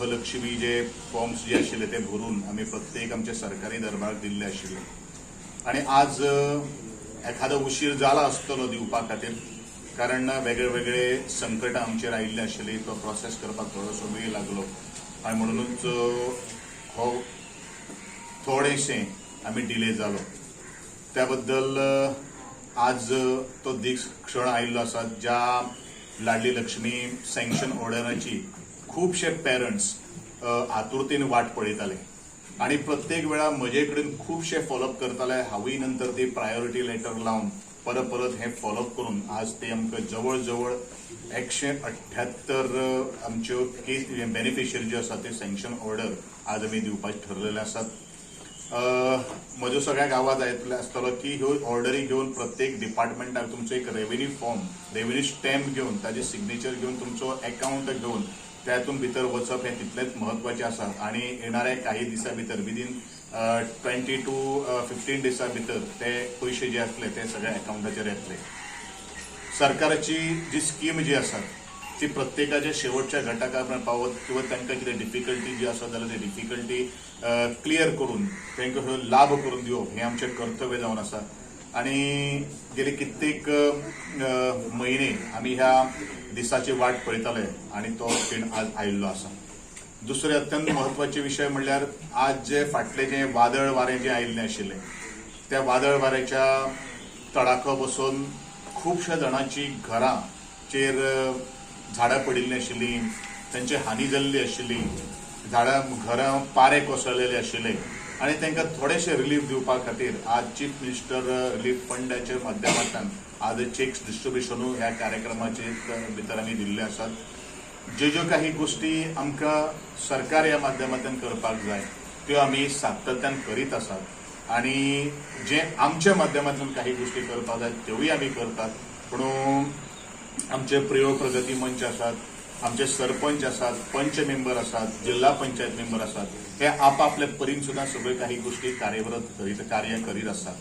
गृहलक्ष्मी जे forms जे आशिल्ले ते भरून आमी प्रत्येक आमच्या सरकारी दरबाराक दिल्ले आशिल्ले आनी आज एखादो उशीर जाला आसतलो दिवपा खातीर, कारण वेगळे वेगळे संकटां आमचेर आयिल्ले आशिल्ली. तो प्रोसेस करपाक थोडोसो वेळ लागलो आनी म्हणूनच हो थोडेशें आमी डिले जालो. त्या बद्दल आज तो दीस क्षण आयिल्लो आसा, ज्या लाडली लक्ष्मी सँक्शन ऑर्डराची खुबशे पेरंट्स आतुरतेन वाट पळयताले आनी प्रत्येक वेळा म्हजे कडेन खुबशे फॉलोअप करताले. हांवूय नंतर ती प्रायोरिटी लेटर लावन परत परत हें फॉलोअप करून आज ते आमकां जवळ जवळ 178 आमच्यो केस बेनिफिशरी ज्यो आसा ते सँक्शन ऑर्डर आज आमी दिवपाचे ठरलेले आसात. म्हजो सगळ्या आवाज आयकले आसतलो की ह्यो ऑर्डरी घेवन प्रत्येक डिपार्टमेंटाक तुमचो एक रेव्हेन्यू फॉर्म, रेव्हेन्यू स्टॅम्प घेवन, ताजे सिग्नेचर घेवन, तुमचो एकावंट घेवन त्यातून भितर वचप हें तितलेंच म्हत्वाचें आसा. आनी येणाऱ्या काही दिसां भितर, विदीन 20 टू 15 दिसां भितर ते पयशे जे आसले ते सगळ्या एकावंटाचेर येतले. सरकाराची जी स्कीम जी आसा ती प्रत्येकाच्या शेवटच्या घटका पर्यंत पावत किंवा तांकां कितें डिफिकल्टी जी आसा जाल्यार ते डिफिकल्टी क्लियर करून तांकां हो लाभ करून दिवप हें आमचें कर्तव्य जावन आसा. आनी गेले कित्येक म्हयने आमी ह्या दिसाची वाट पळयताले आनी तो खीण आज आयिल्लो आसा. दुसरे अत्यंत महत्वाचे विशय म्हणल्यार आज जे फाटले जे वादळ वारें जें आयिल्लें आशिल्लें, त्या वादळ वाऱ्याच्या तडाखो बसून खुबश्या जाणांची घरांचेर झाडां पडिल्लीं आशिल्लीं, तांची हानी जाल्ली आशिल्ली, झाडां घरां पारे कोसळलेले आशिल्ले आनी तांकां थोडेशे रिलीफ दिवपा खातीर आज चीफ मिनिस्टर रिलीफ फंडाच्या माध्यमांतल्यान आज चेक्स डिस्ट्रिब्युशनूय ह्या कार्यक्रमाचे भितर आमी दिल्ले आसात. ज्यो ज्यो काही गोष्टी आमकां सरकार ह्या माध्यमांतल्यान करपाक जाय त्यो आमी सातत्यान करीत आसात आनी जे आमच्या माध्यमांतल्यान काही गोष्टी करपाक जाय त्योय आमी करतात. पूण आमचे प्रयोग प्रगती मंच आसात, आमचे सरपंच आसात, पंच मेंबर आसात, जिल्हा पंचायत मेंबर आसात, हे आपापल्या परीन सुद्दां सगळ्यो काही गोष्टी कार्यरत करीत, कार्य करीत आसात.